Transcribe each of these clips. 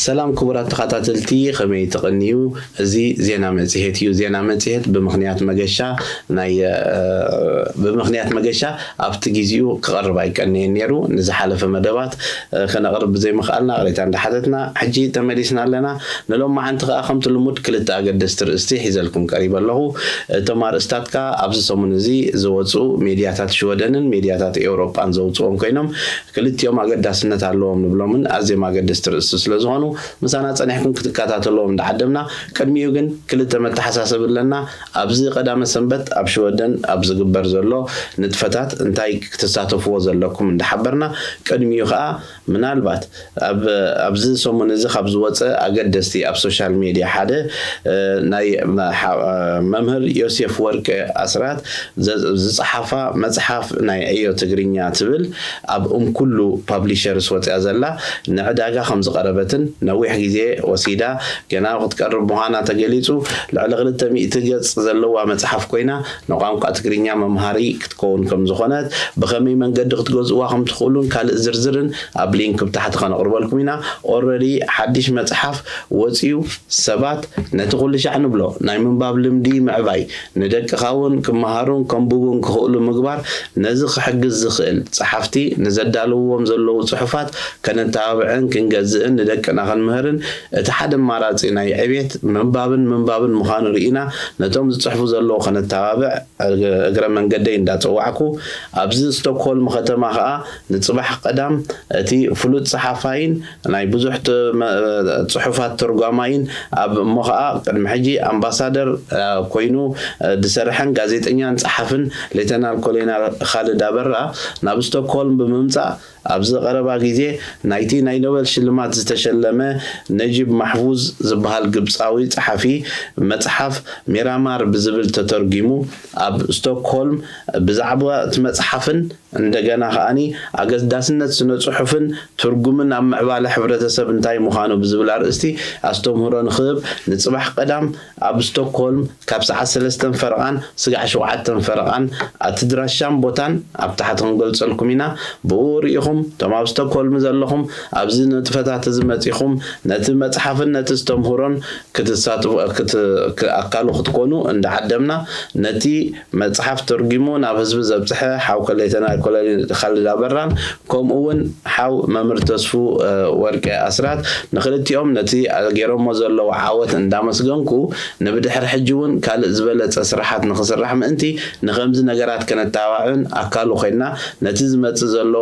ሰላም ክቡራት ተኸታተልቲ፣ ከመይ ትቕንዩ? እዚ ዜና መጽሔት እዩ። ዜና መጽሔት ብምኽንያት መገሻ ናይ፣ እ፣ ብምኽንያት መገሻ ኣብቲ ግዜኡ ክቐርብ ኣይቀነየን ነይሩ። ንዝሓለፈ መደባት፣ እ፣ ከነቕርብ ብዘይምኽኣልና ቅሬታ እንዳሓተትና፣ ሕጂ ተመሊስና ኣለና። ንሎማዓንቲ ከኣ ከምቲ ልሙድ ክልተ ኣገደስቲ ርእስቲ ሒዘልኩም ቀሪበ ኣለኹ። እቶም ኣርእስታት ከኣ ኣብዚ ሰሙን እዚ ዝወጹ ሜድያታት ሽወደንን ሜድያታት ኤውሮጳን ዘውጽኦም ኮይኖም፣ ክልቲኦም ኣገዳስነት ኣለዎም ንብሎምን ኣዝዮም ኣገደስቲ ርእስቲ ስለ ዝኾኑ፣ ምሳና ጸኒሕኩም ክትከታተልዎም እንዳዓደምና፣ ቅድሚኡ ግን ክልተ መተሓሳሰቢ ኣለና። ኣብዚ ቀዳመ ሰንበት ኣብ ሽወደን ኣብ ዝግበር ዘሎ ንጥፈታት እንታይ ክትሳተፍዎ ዘለኩም እንዳሓበርና፣ ቅድሚኡ ከኣ ምናልባት ኣብ፣ ኣብዚ ሰሙን እዚ ካብ ዝወጸ ኣገደስቲ ኣብ ሶሻል ሜድያ ሓደ፣ እ፣ ናይ መ-፣ ሓ-፣ መምህር ዮሴፍ ወርቀ ኣስራት ዘ-፣ ዝጸሓፋ መጽሓፍ ናይ ዕዮ ትግርኛ ትብል ኣብ እምኩሉ ፓብሊሸርስ ወጽያ ዘላ ንዕዳጋ ከም ዝቐረበትን ነዊሕ ግዜ ወሲዳ ገና ክትቀርብ ምዃና ተገሊጹ። ልዕሊ ክልተ ሚእቲ ገጽ ዘለዋ መጽሓፍ ኮይና ንቋንቋ ትግርኛ መምሃሪ ክትከውን ከም ዝኾነት፣ ብኸመይ መንገዲ ክትገዝእዋ ከም ትኽእሉን ካልእ ዝርዝርን ኣብ ሊንክ ብታሕቲ ከነቕርበልኩም ኢና። ኦልረዲ ሓድሽ መጽሓፍ ወጽዩ ሰባት ነቲ ኩሉ ሻዕ ንብሎ ናይ ምንባብ ልምዲ ምዕባይ፣ ንደቅኻ እውን ክመሃሩን ከንብቡን ክኽእሉ ምግባር፣ ነዚ ክሕግዝ ዝኽእል ጸሓፍቲ ንዘዳልውዎም ዘለዉ ጽሑፋት ከነተባብዕን ክንገዝእን ንደቅና ክንምህርን እቲ ሓደ ኣማራጺ ናይ ዕቤት ምንባብን ምንባብን ምዃኑ ርኢና ነቶም ዝጽሕፉ ዘለዉ ከነተባብዕ እግረ መንገደይ እንዳጸዋዕኩ፣ ኣብዚ ስቶክሆልም ከተማ ከኣ ንጽባሕ ቀዳም እቲ ፍሉጥ ጸሓፋይን ናይ ብዙሕ ተ-፣ መ-፣ ጽሑፋት ተርጓማይን ኣብ እሞ ከኣ ቅድሚ ሕጂ ኣምባሳደር፣ እ፣ ኮይኑ፣ እ፣ ዝሰርሐን ጋዜጠኛን ጸሓፍን ሌተናል ኮሎኔል ካልድ ኣበራ ናብ ስቶክሆልም ብምምጻእ ኣብዚ ቀረባ ግዜ ናይቲ ናይ ኖበል ሽልማት ዝተሸለመ ነጂብ ማሕፉዝ ዝበሃል ግብጻዊ ጸሓፊ መጽሓፍ ሚራማር ብዝብል ተተርጒሙ ኣብ ስቶክሆልም ብዛዕባ እቲ መጽሓፍን እንደገና ከኣኒ ኣገዳስነት ስነ ጽሑፍን ትርጉምን ኣብ ምዕባለ ሕብረተሰብ እንታይ ምዃኑ ብዝብል ኣርእስቲ ኣስተምህሮ ንኽህብ ንጽባሕ ቀዳም ኣብ ስቶክሆልም ካብ ሰዓት ሰለስተን ፈረቓን ስጋዕ ሸውዓተን ፈረቓን ኣድራሻን ቦታን ኣብ ታሕቲ ክንገልጸልኩም ኢና። ብኡ ርኢኹም እቶም ኣብ ስቶክሆልም ዘለኹም ኣብዚ ንጥፈታት እዚ መጺኹም ነቲ መጽሓፍን ነቲ ኣስተምህሮን ክትሳትፉ፣ ክት-፣ ክ-፣ ኣካሉ ክትኮኑ እንዳዓደምና ነቲ መጽሓፍ ተርጒሙ ናብ ህዝቢ ዘብጽሐ ሓው ኮሌተና ኮሎኔል ካልድ ኣበራን ከምኡ እውን ሓው መምህር ተስፉ፣ እ፣ ወርቄ ኣስራት ንክልቲኦም ነቲ ገይሮሞ ዘለዉ ዓወት እንዳመስገንኩ ንብድሕሪ ሕጂ እውን ካልእ ዝበለጸ ስራሓት ንክስራሕ ምእንቲ ንከምዚ ነገራት ከነተባብዕን ኣካሉ ኮይንና ነቲ ዝመጽእ ዘሎ፣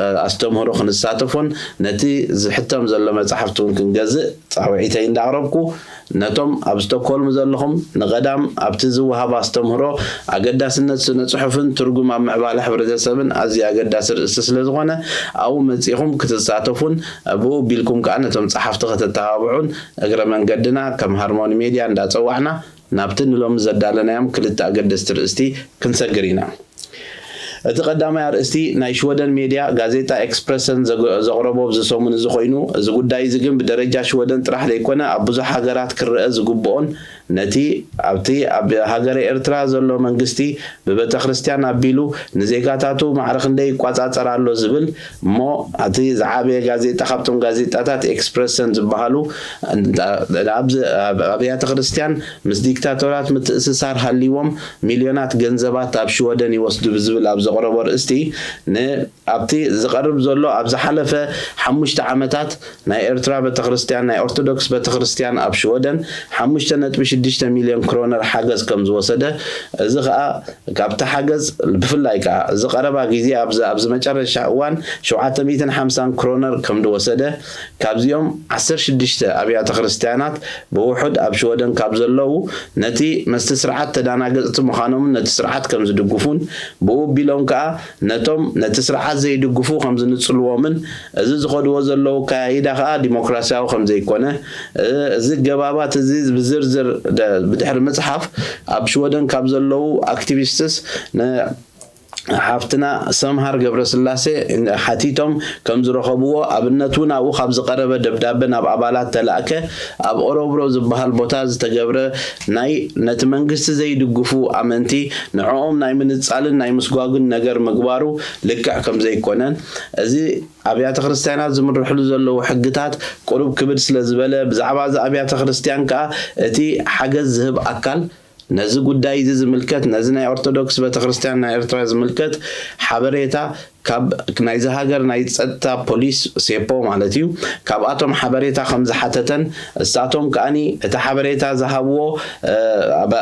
እ፣ ኣስተምህሮ ክንሳተፎን ነቲ ዝሕተም ዘሎ መጻሕፍቲ እውን ክንገዝእ ጻውዒተይ እንዳቕረብኩ፣ ነቶም ኣብ ስቶክሆልም ዘለኹም ንቐዳም ኣብቲ ዝወሃብ ኣስተምህሮ ኣገዳስነት ስነ ጽሑፍን ትርጉም ኣብ ምዕባለ ሕብረተሰብን ኣዝዩ ኣገዳሲ ርእስቲ ስለ ዝኾነ ኣብኡ መጺእኹም ክትሳተፉን ብኡ ቢልኩም ከኣ ነቶም ጸሓፍቲ ከተተባብዑን እግረ መንገድና ከም ሃርሞኒ ሜድያ እንዳጸዋዕና ናብቲ ንሎሚ ዘዳለናዮም ክልተ ኣገደስቲ ርእስቲ ክንሰግር ኢና። እቲ ቀዳማይ ኣርእስቲ ናይ ሽወደን ሜድያ ጋዜጣ ኤክስፕረሰን ዘግ-፣ ዘቕረቦ ኣብዚ ሰሙን እዚ ኮይኑ፣ እዚ ጉዳይ እዚ ግን ብደረጃ ሽወደን ጥራሕ ዘይኮነ ኣብ ብዙሕ ሃገራት ክረአ ዝግብኦን ነቲ ኣብቲ ኣብ ሃገረ ኤርትራ ዘሎ መንግስቲ ብቤተ ክርስቲያን ኣቢሉ ንዜጋታቱ ማዕረ ክንደይ ይቋጻጸር ኣሎ ዝብል እሞ እቲ ዝዓበየ ጋዜጣ ካብቶም ጋዜጣታት ኤክስፕረሰን ዝበሃሉ ኣብ፣ ኣብ ኣብያተ ክርስቲያን ምስ ዲክታቶራት ምትእስሳር ሃልይዎም ሚልዮናት ገንዘባት ኣብ ሽወደን ይወስዱ ብዝብል ኣብ ዘቕረቦ ርእስቲ ን-፣ ኣብቲ ዝቐርብ ዘሎ ኣብ ዝሓለፈ ሓሙሽተ ዓመታት ናይ ኤርትራ ቤተክርስትያን ናይ ኦርቶዶክስ ቤተክርስትያን ኣብ ሽወደን ሓሙሽተ ነጥቢ ሽዱሽተ ሚልዮን ክሮነር ሓገዝ ከም ዝወሰደ፣ እዚ ከኣ ካብቲ ሓገዝ ብፍላይ ከኣ እዚ ቀረባ ግዜ ኣብዚ፣ ኣብዚ መጨረሻ እዋን ሸውዓተ ሚእትን ሓምሳን ክሮነር ከም ዝወሰደ፣ ካብዚኦም ዓሰርተ ሽዱሽተ ኣብያተ ክርስትያናት ብውሑድ ኣብ ሽወደን ካብ ዘለዉ ነቲ ምስቲ ስርዓት ተዳናገጽቲ ምዃኖምን ነቲ ስርዓት ከም ዝድግፉን ብኡ ኣቢሎም ከኣ ነቶም ነቲ ስርዓት ዘይድግፉ ከም ዝንጽልዎምን እዚ ዝኸድዎ ዘለዉ ኣካያይዳ ከኣ ዲሞክራስያዊ ከም ዘይኮነ፣ እዚ ገባባት እዚ ብዝርዝር ደ-፣ ብድሕሪ ምጽሓፍ ኣብ ሽወደን ካብ ዘለዉ ኣክቲቪስትስ ነ-፣ ሓፍትና ሰምሃር ገብረስላሴ ሓቲቶም ከም ዝረኸብዎ፣ ኣብነት እውን ኣብኡ ካብ ዝቐረበ ደብዳበ ናብ ኣባላት ተላእከ፣ ኣብ ኦሮብሮ ዝበሃል ቦታ ዝተገብረ ናይ ነቲ መንግስቲ ዘይድግፉ ኣመንቲ ንዕኦም ናይ ምንጻልን ናይ ምስጓግን ነገር ምግባሩ ልክዕ ከም ዘይኮነን፣ እዚ ኣብያተ ክርስቲያናት ዝምርሕሉ ዘለዉ ሕግታት ቁሩብ ክብድ ስለ ዝበለ፣ ብዛዕባ እዚ ኣብያተ ክርስቲያን ከኣ እቲ ሓገዝ ዝህብ ኣካል ነዚ ጉዳይ እዚ ዝምልከት፣ ነዚ ናይ ኦርቶዶክስ ቤተክርስትያን ናይ ኤርትራ ዝምልከት ሓበሬታ ካብ ናይዚ ሃገር ናይ ጸጥታ ፖሊስ፣ ሴፖ ማለት እዩ፣ ካብኣቶም ሓበሬታ ከም ዝሓተተን፣ እሳቶም ከኣኒ እቲ ሓበሬታ ዝሃብዎ፣ እ፣ ኣብ፣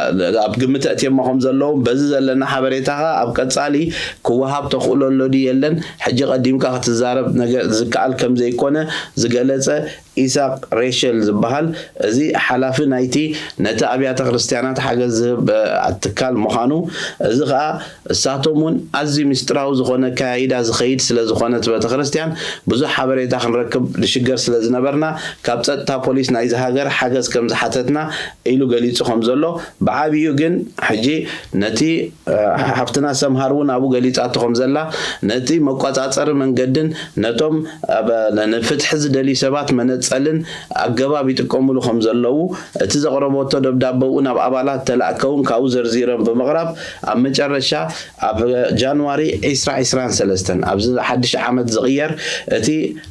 ኣብ ግምት ኣእትዮሞ ከም ዘለዉ፣ በዚ ዘለና ሓበሬታ ከኣ ኣብ ቀጻሊ ክወሃብ ተኽእሎ ኣሎ ድዩ የለን፣ ሕጂ ቀዲምካ ክትዛረብ ነገር ዝከኣል ከም ዘይኮነ ዝገለጸ ኢሳቅ ሬሸል ዝበሃል፣ እዚ ሓላፊ ናይቲ ነቲ ኣብያተ ክርስቲያናት ሓገዝ ዝህብ፣ እ፣ ትካል ምዃኑ፣ እዚ ኸኣ እሳቶም እውን ኣዝዩ ምስጢራዊ ዝኾነ ኣከያይዳ ዝኸይድ ስለ ዝኾነ እቲ ቤተ ክርስቲያን ብዙሕ ሓበሬታ ክንረክብ ንሽገር ስለ ዝነበርና፣ ካብ ጸጥታ ፖሊስ ናይዚ ሃገር ሓገዝ ከም ዝሓተትና ኢሉ ገሊጹ ከም ዘሎ፣ ብዓቢኡ ግን ሕጂ ነቲ፣ እ፣ ሓፍትና ሰምሃር እውን ኣብኡ ገሊጻቶ ከም ዘላ፣ ነቲ መቆጻጸሪ መንገድን ነቶም ኣብ፣ ንፍትሒ ዝደልዩ ሰባት መነጸልን ኣገባብ ይጥቀሙሉ ከም ዘለዉ፣ እቲ ዘቕረበቶ ደብዳበ እውን ኣብ ኣባላት ተላእከ እውን ካብኡ ዘርዚሮም ብምቕራብ፣ ኣብ መጨረሻ ኣብ ጃንዋሪ ዕስራ ዕስራን ሰለስተን፣ ኣብዚ ሓድሽ ዓመት ዝቕየር፣ እቲ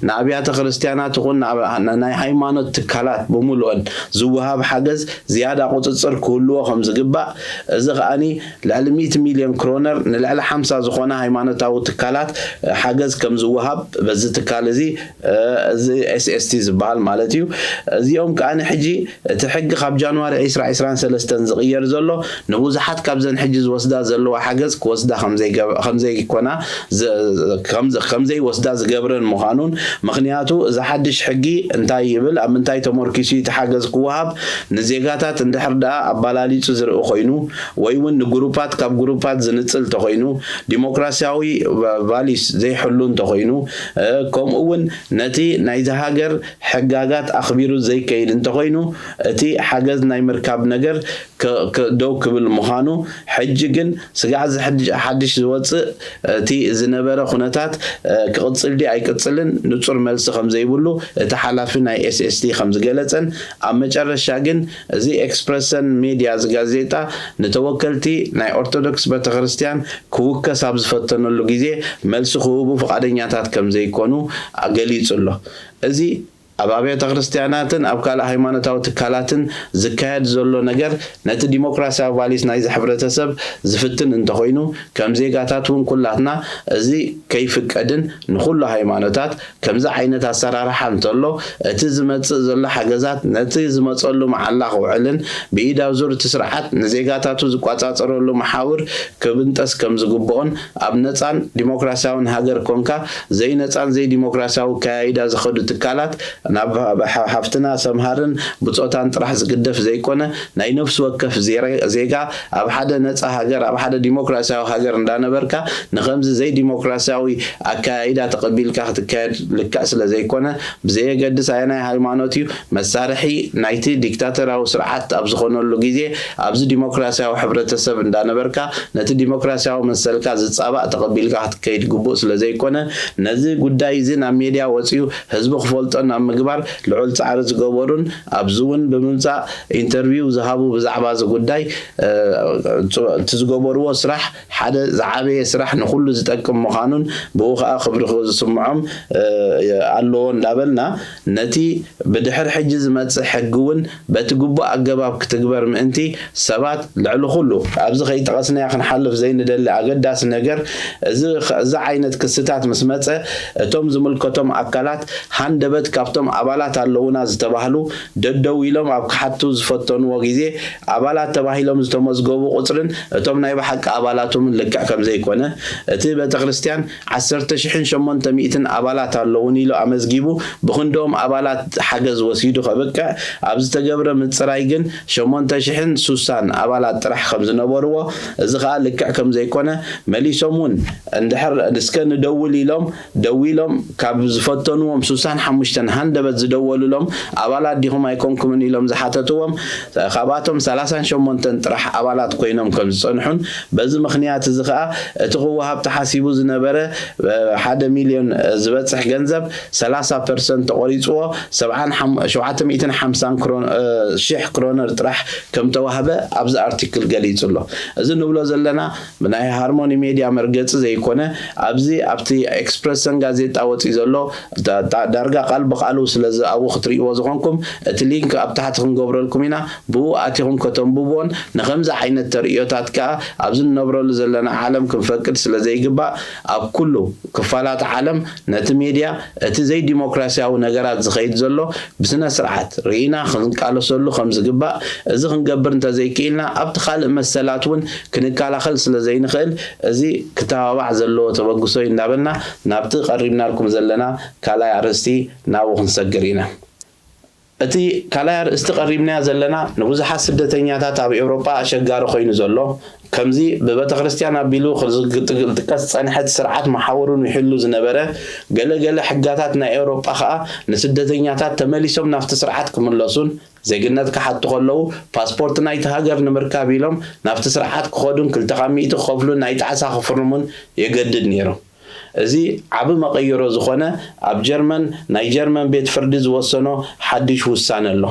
ንኣብያተ ክርስቲያናት ይኹን ናብ፣ ናይ ሃይማኖት ትካላት ብምሉኦን ዝወሃብ ሓገዝ ዝያዳ ቁጽጽር ክህልዎ ከም ዝግባእ፣ እዚ ከኣኒ ልዕሊ ሚእቲ ሚልዮን ክሮነር ንልዕሊ ሓምሳ ዝኾና ሃይማኖታዊ ትካላት ሓገዝ ከም ዝወሃብ በዚ ትካል እዚ፣ እ፣ እዚ ኤስ ኤስ ቲ ዝበሃል ማለት እዩ። እዚኦም ከኣ ንሕጂ እቲ ሕጊ ካብ ጃንዋሪ ዕስራ ዕስራን ሰለስተን ዝቕየር ዘሎ ንብዙሓት ካብዘን ሕጂ ዝወስዳ ዘለዋ ሓገዝ ክወስዳ ከም ዘይገብ-፣ ከም ዘይኮና ዝ-፣ ከም ዝ-፣ ከም ዘይወስዳ ዝገብረን ምዃኑን፣ ምኽንያቱ እዚ ሓድሽ ሕጊ እንታይ ይብል፣ ኣብ ምንታይ ተመርኪሱ እዩ እቲ ሓገዝ ክወሃብ፣ ንዜጋታት እንድሕር ደኣ ኣባላሊጹ ዝርኢ ኮይኑ፣ ወይ እውን ንግሩፓት ካብ ግሩፓት ዝንጽል እንተኾይኑ፣ ዲሞክራሲያዊ ቫ-፣ ቫሊስ ዘይሕሉ እንተኾይኑ፣ እ፣ ከምኡ እውን ነቲ ናይዚ ሃገር ሕጋጋት ኣኽቢሩ ዘይከይድ እንተኾይኑ፣ እቲ ሓገዝ ናይ ምርካብ ነገር ክ-፣ ክ-፣ ደው ክብል ምዃኑ፣ ሕጂ ግን ስጋዕ እዚ ሕድሽ-፣ ሓድሽ ዝወጽእ እቲ ዝነበረ ኩነታት፣ እ፣ ክቕጽል ድዩ ኣይቅጽልን ንጹር መልሲ ከም ዘይብሉ እቲ ሓላፊ ናይ ኤስ ኤስ ቲ ከም ዝገለጸን፣ ኣብ መጨረሻ ግን እዚ ኤክስፕረሰን ሜድያ እዚ ጋዜጣ ንተወከልቲ ናይ ኦርቶዶክስ ቤተክርስትያን ክውከስ ኣብ ዝፈተነሉ ግዜ መልሲ ክህቡ ፍቓደኛታት ከም ዘይኮኑ ገሊጹ ኣሎ። እዚ ኣብ ኣብያተ ክርስትያናትን ኣብ ካልእ ሃይማኖታዊ ትካላትን ዝካየድ ዘሎ ነገር ነቲ ዲሞክራሲያዊ ቫሊስ ናይዚ ሕብረተሰብ ዝፍትን እንተኾይኑ፣ ከም ዜጋታት እውን ኩላትና እዚ ከይፍቀድን ንኹሉ ሃይማኖታት ከምዚ ዓይነት ኣሰራርሓ እንተሎ፣ እቲ ዝመጽእ ዘሎ ሓገዛት ነቲ ዝመጸሉ መዓላ ክውዕልን ብኢድ ኣዙር እቲ ስርዓት ንዜጋታቱ ዝቋጻጸረሉ መሓውር ክብንጠስ ከም ዝግብኦን፣ ኣብ ነጻን ዲሞክራሲያውን ሃገር ኮንካ ዘይነጻን ዘይዲሞክራሲያዊ ኣከያይዳ ዝኸዱ ትካላት ናብ ሓ-፣ ሓፍትና ሰምሃርን ብጾታን ጥራሕ ዝግደፍ ዘይኮነ፣ ናይ ነፍሲ ወከፍ ዜረ-፣ ዜጋ ኣብ ሓደ ነጻ ሃገር፣ ኣብ ሓደ ዲሞክራሲያዊ ሃገር እንዳነበርካ ንኸምዚ ዘይዲሞክራሲያዊ ኣከያይዳ ተቐቢልካ ክትካየድ ልክዕ ስለ ዘይኮነ፣ ብዘየገድስ ኣየናይ ሃይማኖት እዩ፣ መሳርሒ ናይቲ ዲክታተራዊ ስርዓት ኣብ ዝኾነሉ ግዜ፣ ኣብዚ ዲሞክራሲያዊ ሕብረተሰብ እንዳነበርካ፣ ነቲ ዲሞክራሲያዊ መሰልካ ዝጻባእ ተቐቢልካ ክትከይድ ግቡእ ስለ ዘይኮነ፣ ነዚ ጉዳይ እዚ ናብ ሜድያ ወጺኡ ህዝቢ ክፈልጦ ናብ ምግባር ልዑል ጻዕሪ ዝገበሩን ኣብዚ እውን ብምምጻእ ኢንተርቪው ዝሃቡ ብዛዕባ እዚ ጉዳይ፣ እ፣ እቲ ዝገበርዎ ስራሕ ሓደ ዝዓበየ ስራሕ ንኹሉ ዝጠቅም ምዃኑን ብኡ ኸኣ ክብሪ ዝስምዖም፣ እ፣ ኣለዎ እንዳበልና፣ ነቲ ብድሕር ሕጂ ዝመጽእ ሕጊ እውን በቲ ግቡእ ኣገባብ ክትግበር ምእንቲ ሰባት ልዕሊ ኩሉ ኣብዚ ከይጠቐስናዮ ክንሓልፍ ዘይንደሊ ኣገዳሲ ነገር፣ እዚ፣ እዚ ዓይነት ክስታት ምስ መጸ እቶም ዝምልከቶም ኣካላት ሃንደበት ካብቶም ኣባላት ኣለዉና ዝተባህሉ ደደው ኢሎም ኣብ ክሓቱ ዝፈተንዎ ግዜ ኣባላት ተባሂሎም ዝተመዝገቡ ቁጽርን እቶም ናይ ብሓቂ ኣባላቶምን ልክዕ ከም ዘይኮነ፣ እቲ ቤተ ክርስቲያን ዓሰርተ ሽሕን ሸሞንተ ሚእትን ኣባላት ኣለዉኒ ኢሉ ኣመዝጊቡ፣ ብኽንድኦም ኣባላት ሓገዝ ወሲዱ ከብቅዕ ኣብ ዝተገብረ ምጽራይ ግን ሸሞንተ ሽሕን ሱሳን ኣባላት ጥራሕ ከም ዝነበርዎ፣ እዚ ኸኣ ልክዕ ከም ዘይኮነ መሊሶም እውን እንድሕር እስከ ንደውል ኢሎም ደዊሎም ካብ ዝፈተንዎም ሱሳን ሓሙሽተን ሃንደ በት ዝደወሉሎም ኣባላት ዲኹም ኣይኮንኩምን ኢሎም ዝሓተትዎም፣ ካብኣቶም ሰላሳን ሸሞንተን ጥራሕ ኣባላት ኮይኖም ከም ዝጸንሑን፣ በዚ ምኽንያት እዚ ከኣ እቲ ክወሃብ ተሓሲቡ ዝነበረ ሓደ ሚልዮን ዝበጽሕ ገንዘብ ሰላሳ ፐርሰንት ተቖሪጽዎ፣ ሰብዓን ሸውዓተ ሚእትን ሓምሳን ሽሕ ክሮነር ጥራሕ ከም ተዋህበ ኣብዚ ኣርቲክል ገሊጹ ኣሎ። እዚ ንብሎ ዘለና ብናይ ሃርሞኒ ሜድያ መርገጺ ዘይኮነ፣ ኣብዚ ኣብቲ ኤክስፕረሰን ጋዜጣ ወጺኡ ዘሎ ዳ- ዳ- ዳርጋ ቃል ብቃሉ ስለዚ ኣብኡ ክትርእይዎ ዝኾንኩም፣ እቲ ሊንክ ኣብ ታሕቲ ክንገብረልኩም ኢና። ብኡ ኣቲኹም ከተንብብዎን ንኸምዚ ዓይነት ተርእዮታት ከኣ ኣብዚ ንነብረሉ ዘለና ዓለም ክንፈቅድ ስለ ዘይግባእ፣ ኣብ ኩሉ ክፋላት ዓለም ነቲ ሜድያ እቲ ዘይዲሞክራሲያዊ ነገራት ዝኸይድ ዘሎ ብስነ ስርዓት ርኢና ክንቃለሰሉ ከም ዝግባእ፣ እዚ ክንገብር እንተዘይክኢልና ኣብቲ ካልእ መሰላት እውን ክንከላኸል ስለ ዘይንኽእል፣ እዚ ክተባባዕ ዘለዎ ተበግሶ እዩ እንዳበልና ናብቲ ቀሪብናልኩም ዘለና ካልኣይ ኣርእስቲ ናብኡ ክንሰግር ኢና። እቲ ካልኣይ ኣርእስቲ ቀሪብናዮ ዘለና ንብዙሓት ስደተኛታት ኣብ ኤውሮጳ ኣሸጋሪ ኮይኑ ዘሎ፣ ከምዚ ብቤተ ክርስቲያን ኣቢሉ ክዝግ- ዝጥቀስ ዝጸንሐ እቲ ስርዓት መሓውሩን ይሕሉ ዝነበረ፣ ገለ ገለ ሕጋታት ናይ ኤውሮጳ ከኣ ንስደተኛታት ተመሊሶም ናብቲ ስርዓት ክምለሱን ዜግነት ክሓቱ ከለዉ ፓስፖርት ናይቲ ሃገር ንምርካብ ኢሎም ናብቲ ስርዓት ክኸዱን ክልተ ካብ ሚእቲ ክኸፍሉን ናይ ጣዕሳ ክፍርሙን የገድድ ነይሩ። እዚ ዓቢ መቐይሮ ዝኾነ ኣብ ጀርመን ናይ ጀርመን ቤት ፍርዲ ዝወሰኖ ሓድሽ ውሳነ ኣሎ።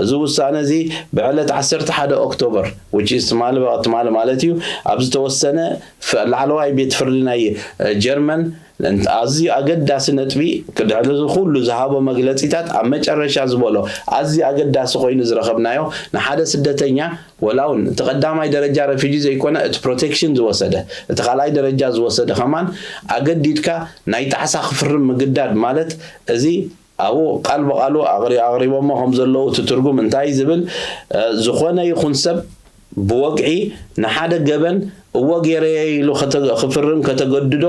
እዚ ውሳነ እዚ ብዕለት ዓሰርተ ሓደ ኦክቶበር which is ትማሊ ትማሊ ማለት እዩ ኣብ ዝተወሰነ ላዕለዋይ ቤት ፍርዲ ናይ ጀርመን ኣዝዩ ኣገዳሲ ነጥቢ ድሕሪ እዚ ኩሉ ዝሃቦ መግለጺታት ኣብ መጨረሻ ዝበሎ ኣዝዩ ኣገዳሲ ኮይኑ ዝረኸብናዮ ንሓደ ስደተኛ ወላ እውን እቲ ቀዳማይ ደረጃ ረፊጂ ዘይኮነ እቲ ፕሮቴክሽን ዝወሰደ እቲ ካልኣይ ደረጃ ዝወሰደ ከማን ኣገዲድካ ናይ ጣዕሳ ክፍርም ምግዳድ ማለት እዚ ኣብኡ ቃል ብቃሉ ኣቕሪቦሞ ከም ዘለዉ እቲ ትርጉም እንታይ ዝብል ዝኾነ ይኹን ሰብ ብወግዒ ንሓደ ገበን እወ ገይረየ ኢሉ ክፍርም ከተገድዶ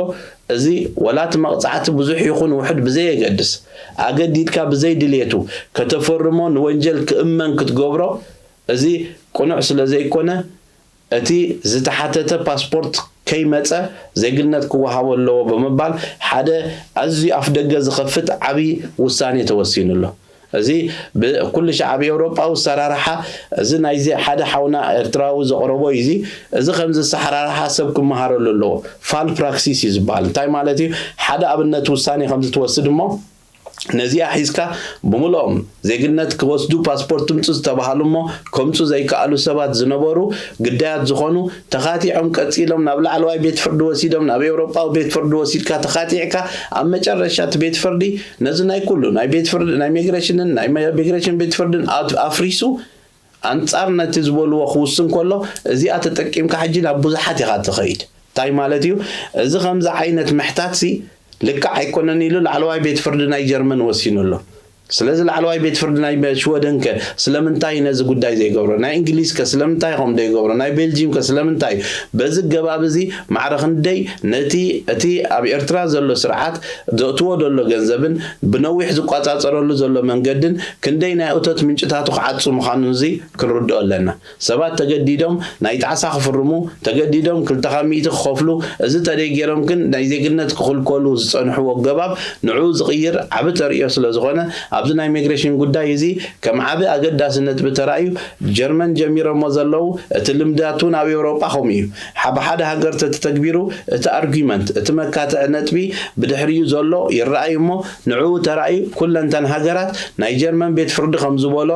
እዚ ወላ እቲ መቕፃዕቲ ብዙሕ ይኹን ውሑድ ብዘየገድስ ኣገዲድካ ብዘይ ድልየቱ ከተፈርሞ ንወንጀል ክእመን ክትገብሮ እዚ ቅኑዕ ስለ ዘይኮነ እቲ ዝተሓተተ ፓስፖርት ከይመፀ ዜግነት ክወሃቦ ኣለዎ ብምባል ሓደ ኣዝዩ ኣፍደገ ዝኸፍት ዓብዪ ውሳኔ ተወሲኑ ኣሎ። እዚ ብኩሉ ሻዕ ኣብ ኤውሮጳዊ ኣሰራርሓ እዚ ናይዚ ሓደ ሓውና ኤርትራዊ ዘቕረቦ እዩ። እዚ ከምዚ ኣሰሓራርሓ ሰብ ክመሃረሉ ኣለዎ። ፋል ፕራክሲስ እዩ ዝበሃል። እንታይ ማለት እዩ? ሓደ ኣብነት ውሳኔ ከምዚ ትወስድ እሞ ነዚኣ ሒዝካ ብምልኦም ዜግነት ክወስዱ ፓስፖርት ትምፁ ዝተባሃሉ እሞ ከምፁ ዘይከኣሉ ሰባት ዝነበሩ ግዳያት ዝኾኑ ተኻቲዖም ቀፂሎም ናብ ላዕለዋይ ቤት ፍርዲ ወሲዶም ናብ ኤውሮጳዊ ቤት ፍርዲ ወሲድካ ተኻቲዕካ ኣብ መጨረሻ እቲ ቤት ፍርዲ ነዚ ናይ ኩሉ ናይ ቤት ፍርዲ ናይ ሚግሬሽንን ናይ ሚግሬሽን ቤት ፍርድን ኣፍሪሱ ኣንፃር ነቲ ዝበልዎ ክውስን ከሎ እዚኣ ተጠቂምካ ሕጂ ናብ ብዙሓት ኢኻ ትኸይድ። እንታይ ማለት እዩ? እዚ ከምዚ ዓይነት ምሕታት ሲ ልክዕ ኣይኮነን ኢሉ ላዕለዋይ ቤት ፍርዲ ናይ ጀርመን ወሲኑ ኣሎ። ስለዚ ላዕለዋይ ቤት ፍርዲ ናይ ሽወደን ከ ስለምንታይ ነዚ ጉዳይ ዘይገብሮ? ናይ እንግሊዝ ከ ስለምንታይ ከምኡ ዘይገብሮ? ናይ ቤልጂም ከ ስለምንታይ? በዚ ገባብ እዚ ማዕረ ክንደይ ነቲ እቲ ኣብ ኤርትራ ዘሎ ስርዓት ዘእትዎ ዘሎ ገንዘብን ብነዊሕ ዝቋጻጸረሉ ዘሎ መንገድን ክንደይ ናይ እቶት ምንጭታቱ ክዓጹ ምዃኑ እዚ ክንርድኦ ኣለና። ሰባት ተገዲዶም ናይ ጣዕሳ ክፍርሙ፣ ተገዲዶም ክልተ ካብ ሚእቲ ክኸፍሉ፣ እዚ ተደይ ገይሮም ግን ናይ ዜግነት ክኽልከሉ ዝጸንሕዎ ኣገባብ ንዕኡ ዝቕይር ዓቢ ተርእዮ ስለ ዝኾነ ኣብዚ ናይ ሚግሬሽን ጉዳይ እዚ ከም ዓቢ ኣገዳሲ ነጥቢ ተራእዩ ጀርመን ጀሚሮሞ ዘለዉ እቲ ልምዳት እውን ኣብ ኤውሮጳ ከምኡ እዩ። ብሓደ ሃገር ተተተግቢሩ እቲ ኣርጊመንት እቲ መካትዒ ነጥቢ ብድሕሪኡ ዘሎ ይረኣይ እሞ ንዕኡ ተራእዩ ኩለንተን ሃገራት ናይ ጀርመን ቤት ፍርዲ ከም ዝበሎ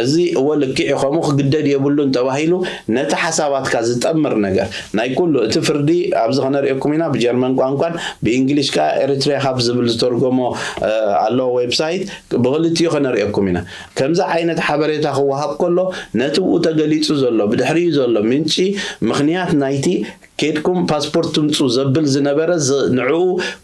እዚ እወ ልክዕ እዩ ከምኡ ክግደድ የብሉን ተባሂሉ ነቲ ሓሳባትካ ዝጠምር ነገር ናይ ኩሉ እቲ ፍርዲ ኣብዚ ከነርእየኩም ኢና ብጀርመን ቋንቋን ብእንግሊሽ ከኣ ኤሪትሪያ ካብ ዝብል ዝተርጎሞ ኣሎ ዌብሳይት ብክልቲኡ ከነርእየኩም ኢና። ከምዚ ዓይነት ሓበሬታ ክወሃብ ከሎ ነቲ ብኡ ተገሊጹ ዘሎ ብድሕሪኡ ዘሎ ምንጪ ምኽንያት ናይቲ ኬድኩም ፓስፖርት ትምፁ ዘብል ዝነበረ ንዕኡ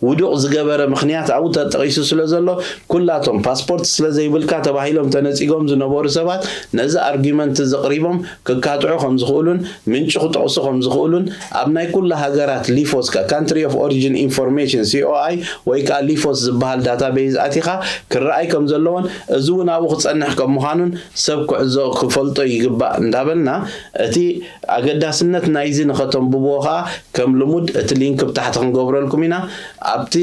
ውዱቕ ዝገበረ ምኽንያት ኣብኡ ተጠቒሱ ስለ ዘሎ ኩላቶም ፓስፖርት ስለ ዘይብልካ ተባሂሎም ተነፂጎም ዝነበሩ ሰባት ነዚ ኣርጊመንት እዚ ኣቕሪቦም ክካትዑ ከም ዝኽእሉን ምንጪ ክጠቕሱ ከም ዝኽእሉን ኣብ ናይ ኩላ ሃገራት ሊፎስ ካንትሪ ኦፍ ኦሪጂን ኢንፎርሜሽን ሲኦኣይ ወይ ከዓ ሊፎስ ዝበሃል ዳታቤዝ ኣቲኻ ክረኣይ ከም ዘለዎን እዚ እውን ኣብኡ ክፀንሕ ከም ምዃኑን ሰብ ክዕዞ ክፈልጦ ይግባእ እንዳበልና እቲ ኣገዳስነት ናይዚ ንኸተንብብዎ ከዓ ከም ልሙድ እቲ ሊንክ ብታሕቲ ክንገብረልኩም ኢና። ኣብቲ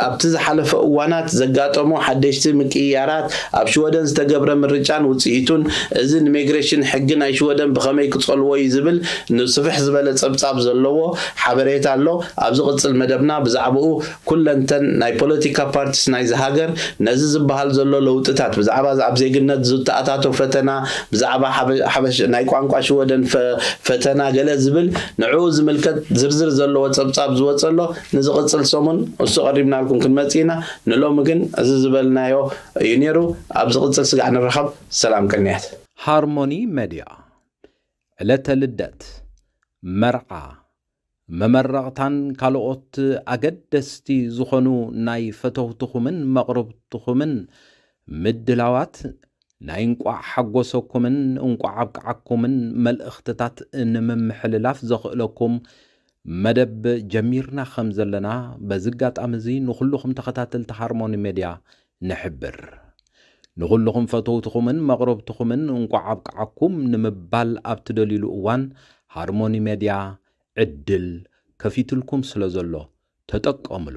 ኣብቲ ዝሓለፈ እዋናት ዘጋጠሙ ሓደሽቲ ምቅይያራት፣ ኣብ ሽወደን ዝተገብረ ምርጫን ውፅኢቱን፣ እዚ ንሚግሬሽን ሕጊ ናይ ሽወደን ብኸመይ ክፀልዎ እዩ ዝብል ንስፍሕ ዝበለ ፀብፃብ ዘለዎ ሓበሬታ ኣሎ። ኣብ ዝቕፅል መደብና ብዛዕባኡ ኩለንተን ናይ ፖለቲካ ፓርቲስ ናይዚ ሃገር፣ ነዚ ዝበሃል ዘሎ ለውጥታት፣ ብዛዕባ ኣብ ዜግነት ዝተኣታቶ ፈተና፣ ብዛዕባ ሓበ- ሓበሽ ናይ ቋንቋ ሽወደን ፈ- ፈተና ገለ ዝብል ንዕኡ ዝምልከት ዝርዝር ዘለዎ ጸብጻብ ዝወጸ ኣሎ። ንዝቕጽል ሰሙን እሱ ቀሪብናልኩም ክንመጽእ ኢና። ንሎሚ ግን እዚ ዝበልናዮ እዩ ነይሩ። ኣብ ዝቕጽል ስጋዕ ንራኸብ። ሰላም ቅንያት። ሃርሞኒ ሜድያ ዕለተ ልደት፣ መርዓ፣ መመረቕታን ካልኦት ኣገደስቲ ዝኾኑ ናይ ፈተውትኹምን መቕርብትኹምን ምድላዋት ናይ እንቋዕ ሓጎሰኩምን እንቋዕ ኣብቅዓኩምን መልእኽትታት ንምምሕልላፍ ዘኽእለኩም መደብ ጀሚርና ከም ዘለና በዚ ኣጋጣሚ እዚ ንኹልኹም ተኸታተልቲ ሃርሞኒ ሜድያ ንሕብር። ንኹልኹም ፈተውትኹምን መቕረብትኹምን እንቋዕ ኣብቅዓኩም ንምባል ኣብ ትደልዩሉ እዋን ሃርሞኒ ሜድያ ዕድል ከፊትልኩም ስለ ዘሎ ተጠቀምሉ።